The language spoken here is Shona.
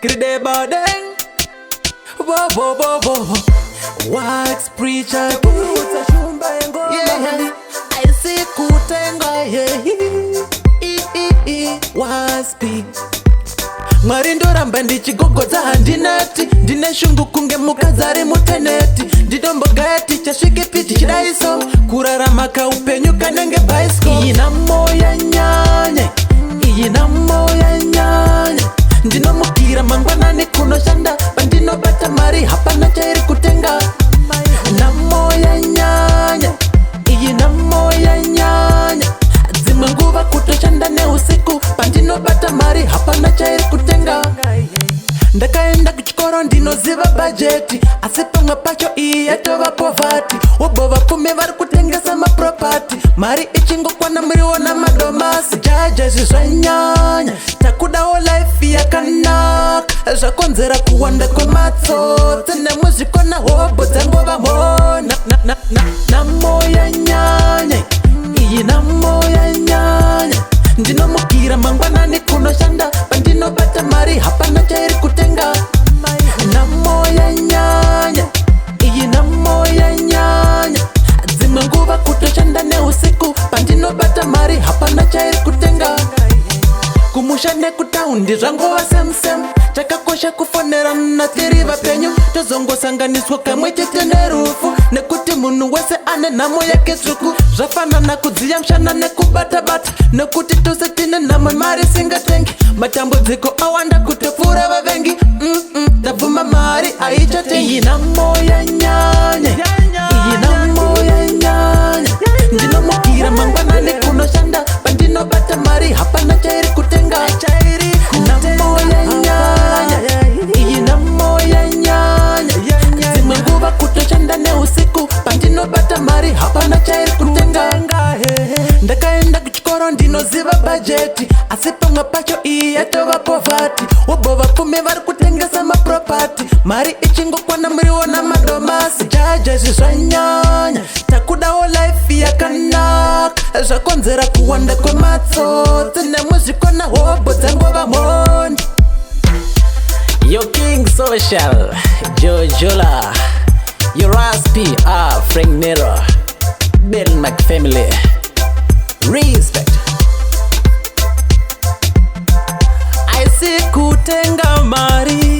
Skridebadeng. Wo wo wo wo. Wax preacher. Kurutsa shumba yengoma. Yeah. Aisi kutenga yeah. I, I, I, waspi Mwari, ndoramba ndichigogodza, handineti. Ndine shungu kunge mukadzi ari muteneti. Ndinombogaya tichasvikepi tichidaiso? Kurarama kaupenyu kanenge bhaisiko. Iyi nhamo yanyanya, iyi nhamo yanyanya. Ndinomukira mangwanani kunoshanda, pandinobata mari hapana chairi kutenga. Nhamo yanyanya, iyi nhamo yanyanya. Dzimwe nguva kutoshanda neusiku, pandinobata mari hapana chairi kutenga. Ndakaenda kuchikoro, ndinoziva bhajeti, asi pamwe pacho iyi yatova poverty. Wobvo vapfumi vari kutengesa maproperty, mari ichingokwana muriwo namadomasi. Jaja, izvi zvanyanya, takudawo life yakanaka. Zvakonzera kuwanda kwematsotsi nemuzvikona, hobho dzangova mhona. Nhamo yanyanya, iyi nhamo yanyanya. Ndinomukira mangwanani kunoshanda, pandinobata mari hapana chairi kutenga. Nhamo yanyanya, iyi nhamo yanyanya. Dzimwe nguva kutoshanda neusiku, pandinobata mari hapana chairi kutenga. Kumusha nekutaundi zvangova same same. Chakakosha kufonerana tiri vapenyu, tozongosanganiswa kamwe chete nerufu, nekuti munhu wese ane nhamo yake tsvuku. Zvafanana kudziya mushana nekubata-bata, nekuti tose tine nhamo. Mari singatengi, matambudziko awanda kutopfuura vavengi. Tabvuma mari haichatengi. Iyi nhamo yanyanya, iyi nhamo yanyanya. Ndinomukira mangwanani kunoshanda, pandinobata mari hapana chairi kutenga. Nhamo yanyanya, iyi nhamo yanyanya. Dzimwe nguva kutoshanda neusiku, pandinobata mari hapana chairi kutenga. Ndakaenda kuchikoro, ndinoziva bhajeti, asi pamwe pacho iyi yatova poverty. Wobvo vapfumi vari kutengesa maproperty, mari ichingokwana muriwo namadomasi. Jaja, izvi zvanyanya, takudawo life yakanaka. Zvakonzera kuwanda kwematsotsi nemuzvikona, hobho dzangova mhondi. Yo King Social, Jojola, Your Raspi, ah, Frank Nero, Bill Mac family, respect. Aisi kutenga mari.